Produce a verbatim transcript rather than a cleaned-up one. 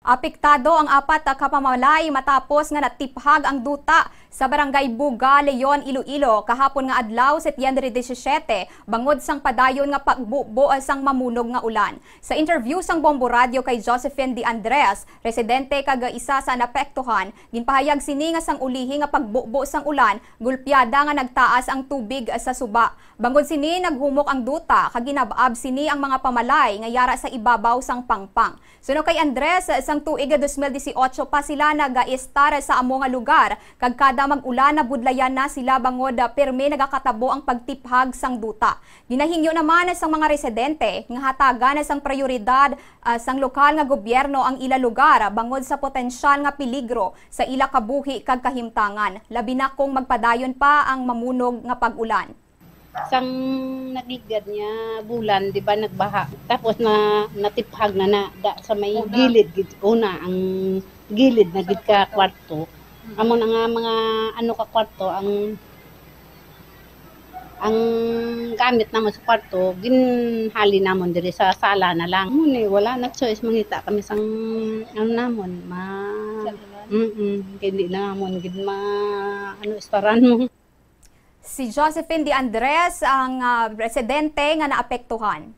Apektado ang apat ka pamalaay matapos nga natiphag ang duta sa Barangay Buga, Leon, Iloilo, kahapon nga adlaw, Setyembre disisiete, bangod sang padayon nga pagbubo sang mamunog nga ulan. Sa interview sang Bombo Radio kay Josephine De Andres, residente kag isa sa naapektuhan, ginpahayag sini nga sang ulihi nga pagbubo sang ulan, gulpiada nga nagtaas ang tubig sa suba. Bangod sini, naghumok ang duta kag ginab-ab sini ang mga pamalaay nga yara sa ibabaw sang pangpang. Suno kay Andres, sang tuig dos mil dieciocho pa sila nagaestar sa amo nga lugar, kag kada mag-ulan nabudlayan na sila bangod, ah, pirmi nagakatabo ang pagtiphag sang duta. Ginahingyo naman sang mga residente nga hatagan sang prioridad, ah, sang lokal nga gobyerno ang ila lugar bangod sa potensyal nga peligro sa ila kabuhi kag kahimtangan, labi na kung magpadayon pa ang mamunog nga pag-ulan. Sang nagligad nga bulan, di ba, nagbaha. Tapos na, natiphag na na, da, sa may Una. Gilid gid, una, ang gilid na gid ka kwarto. Mm. Amo na nga mga, ano, ka kwarto, ang, ang gamit namon sa kwarto, ginhali namon diri sa sala na lang. Amo ni, wala na choice, mangita kami sang, ano, namon, ma-, Sa ilan? Mm-mm, kay hindi na namon gid ma-, ano, istaran mo. Si Josephine De Andres ang, ah, residente nga naapektuhan.